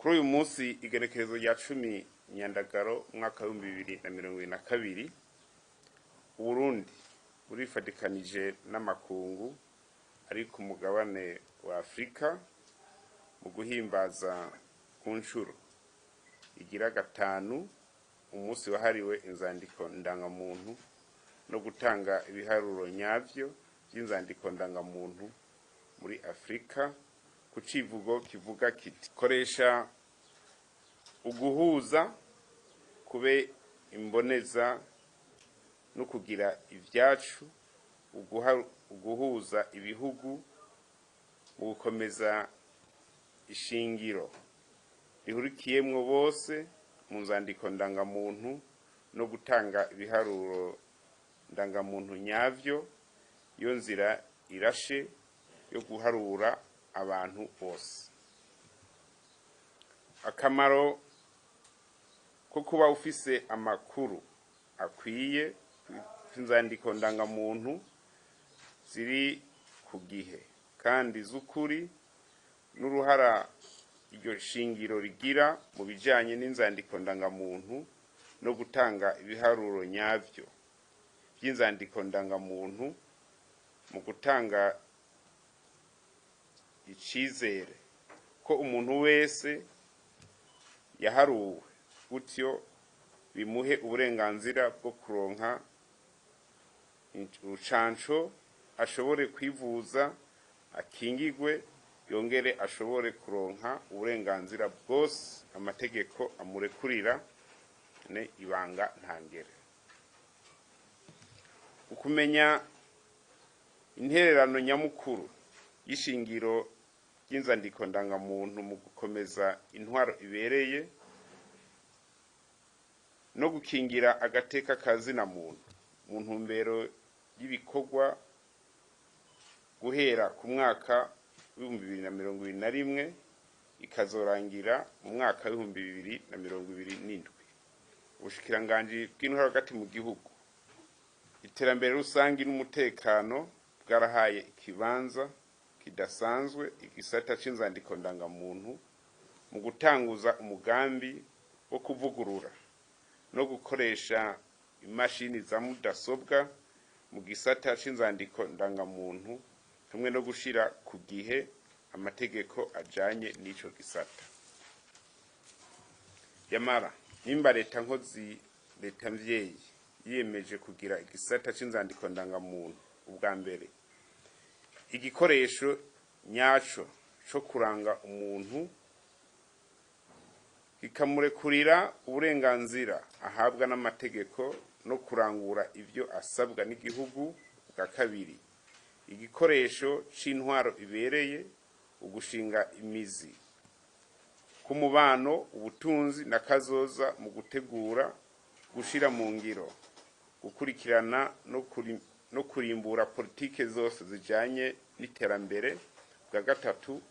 Kuri uyu munsi, igenekerezo rya 10 Nyandagaro umwaka w'2022, Uburundi burifadikanije n'amakungu ari ku mugabane wa Afurika mu guhimbaza ku nshuro igira gatanu umunsi wahariwe inzandiko ndangamuntu no gutanga ibiharuro nyavyo vy'inzandiko ndangamuntu muri Afurika, ku civugo kivuga kiti: "Koresha uguhuza kube imboneza no kugira ivyacu", uguhuza ibihugu mu gukomeza ishingiro rihurikiyemwo bose mu nzandiko ndangamuntu no gutanga ibiharuro ndangamuntu nyavyo, yo nzira irashe yo guharura abantu bose. Akamaro ko kuba ufise amakuru akwiye kw'inzandiko ndangamuntu ziri ku gihe kandi z'ukuri, n'uruhara iryo shingiro rigira mu bijanye n'inzandiko ndangamuntu no gutanga ibiharuro nyavyo vy'inzandiko ndangamuntu mu gutanga icizere ko umuntu wese yaharuwe, gutyo bimuhe uburenganzira bwo kuronka urucanco, ashobore kwivuza, akingigwe, yongere ashobore kuronka uburenganzira bwose amategeko amurekurira, ne ibanga ntangere. Ukumenya intererano nyamukuru y'ishingiro ry'inzandiko ndangamuntu mu gukomeza intwaro ibereye no gukingira agateka ka zina muntu, mu ntumbero y'ibikorwa guhera ku mwaka w'2021 ikazorangira mu mwaka w'2027, ubushikiranganji bw'intwaro hagati mu gihugu, iterambere rusangi n'umutekano bwarahaye ikibanza kidasanzwe igisata c'inzandiko ndangamuntu mu gutanguza umugambi wo kuvugurura no gukoresha imashini za mudasobwa mu gisata c'inzandiko ndangamuntu, hamwe no gushira ku gihe amategeko ajanye n'ico gisata. Yamara nimba leta nkozi, leta mvyeyi, yiyemeje kugira igisata c'inzandiko ndangamuntu ubwa mbere igikoresho nyaco co kuranga umuntu, kikamurekurira uburenganzira ahabwa n'amategeko no kurangura ivyo asabwa n'igihugu, bwa kabiri igikoresho c'intwaro ibereye, ugushinga imizi k'umubano, ubutunzi na kazoza, mu gutegura, gushira mu ngiro, gukurikirana no kurimbura politike zose zijanye n'iterambere, bwa gatatu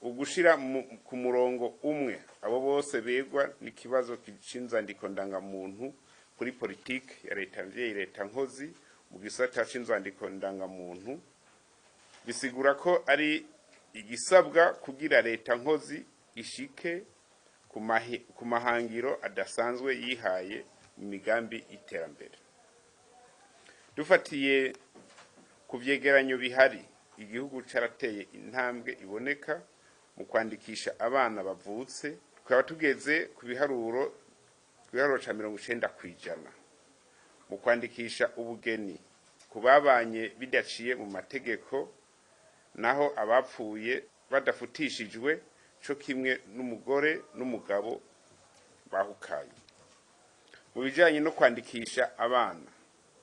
ugushira ku murongo umwe abo bose begwa n'ikibazo c'inzandiko ndangamuntu kuri politike ya leta mvyeyi, leta nkozi, mu gisata c'inzandiko ndangamuntu, bisigura ko ari igisabwa kugira leta nkozi ishike ku mahangiro adasanzwe yihaye mu migambi y'iterambere. Dufatiye ku vyegeranyo bihari, igihugu carateye intambwe iboneka mu kwandikisha abana bavutse, tukaba tugeze ku biharuro ca 90% mu kwandikisha ubugeni ku babanye bidaciye mu mategeko, naho abapfuye badafutishijwe co kimwe n'umugore n'umugabo bahukanye. Mu bijanye no kwandikisha abana,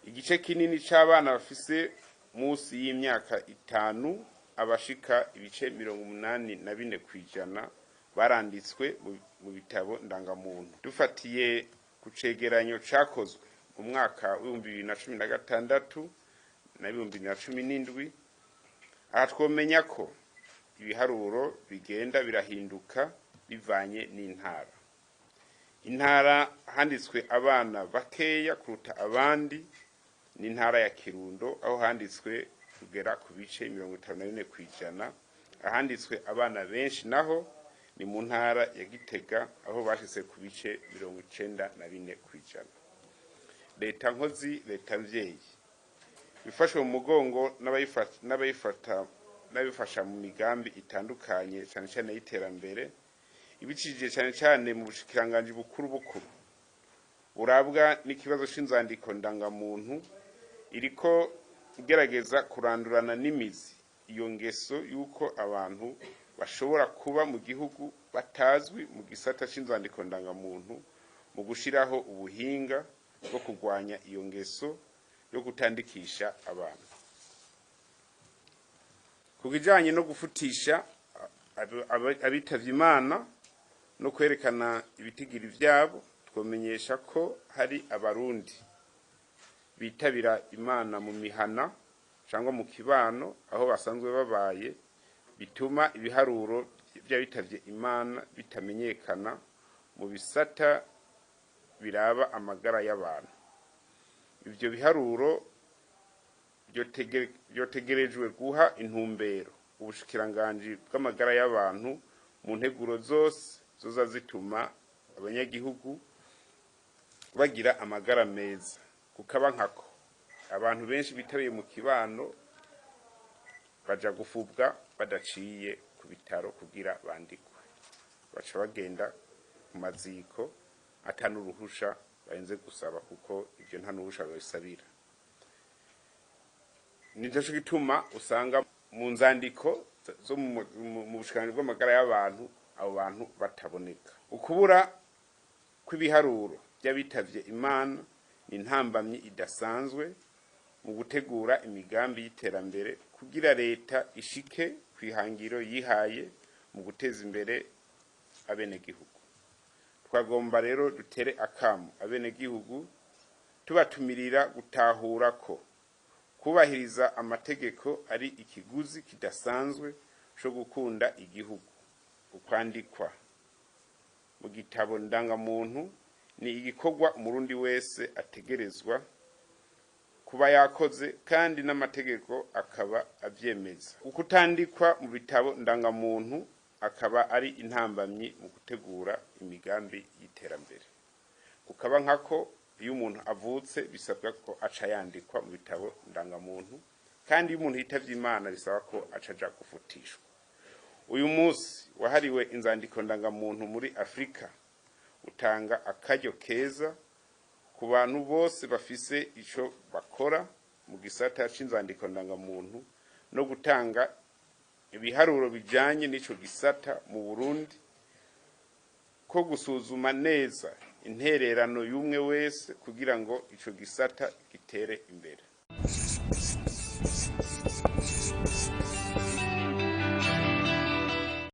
igice kinini c'abana bafise munsi y'imyaka 5, abashika ibice 84% baranditswe mu bitabo ndangamuntu, dufatiye ku cegeranyo cakozwe mu mwaka w'2016 na 2017. Aha twomenya ko ibiharuro bigenda birahinduka bivanye n'intara. Intara handitswe abana bakeya kuruta abandi ni intara ya Kirundo, aho handitswe kugera ku bice 54%. Ahanditswe abana benshi naho Ni mu ntara ya Gitega, aho bashitse ku bice 94%. Leta nkozi, leta mvyeyi, ifashwe mu mugongo n'abayifata n'abifasha mu migambi itandukanye, cyane cyane y'iterambere, ibicishije cyane cyane mu bushikiranganji bukuru bukuru burabwa n'ikibazo c'inzandiko ndangamuntu, iriko igerageza kurandurana n'imizi iyo ngeso y'uko abantu bashobora kuba mu gihugu batazwi mu gisata c'inzandiko ndangamuntu, mu gushiraho ubuhinga bwo kurwanya iyo ngeso yo gutandikisha abantu. Ku bijanye no gufutisha abitavye Imana no kwerekana ibitigiri vyabo, twomenyesha ko hari Abarundi bitabira Imana mu mihana cyangwa mu kibano aho basanzwe babaye, bituma ibiharuro by'abitavye Imana bitamenyekana mu bisata biraba amagara y'abantu. Ivyo biharuro vyotegerejwe guha intumbero ubushikiranganji bw'amagara y'abantu mu nteguro zose zoza zituma abanyagihugu bagira amagara meza. Kukaba nkako abantu benshi bitabiye mu kibano baja gufubwa badaciye ku bitaro kugira bandikwe, baca bagenda ku maziko ata n'uruhusha barinze gusaba, kuko ivyo nta n'uruhusha babisabira. Nico gituma usanga mu nzandiko zo mu bushikiranganji bw'amagara y'abantu abo bantu bataboneka. Ukubura kw'ibiharuro by'abitavye Imana ni intambamyi idasanzwe mu gutegura imigambi y'iterambere kugira leta ishike kw'ihangiro yihaye mu guteza imbere abenegihugu. Twagomba rero dutere akamo abenegihugu, tubatumirira gutahura ko kubahiriza amategeko ari ikiguzi kidasanzwe co gukunda igihugu. Ukwandikwa mu gitabo ndangamuntu ni igikorwa Umurundi wese ategerezwa kuba yakoze, kandi n'amategeko akaba avyemeza. Ukutandikwa mu bitabo ndangamuntu akaba ari intambamyi mu gutegura imigambi y'iterambere. Kukaba nkako iyo umuntu avutse bisabwa ko aca yandikwa mu bitabo ndangamuntu, kandi iyo umuntu yitavye Imana bisaba ko aca aja gufutishwa. Uyu munsi wahariwe inzandiko ndangamuntu muri Afrika utanga akaryo keza ku bantu bose bafise ico bakora mu gisata c'inzandiko ndangamuntu no gutanga ibiharuro bijanye n'ico gisata mu Burundi, ko gusuzuma neza intererano y'umwe wese kugira ngo ico gisata gitere imbere.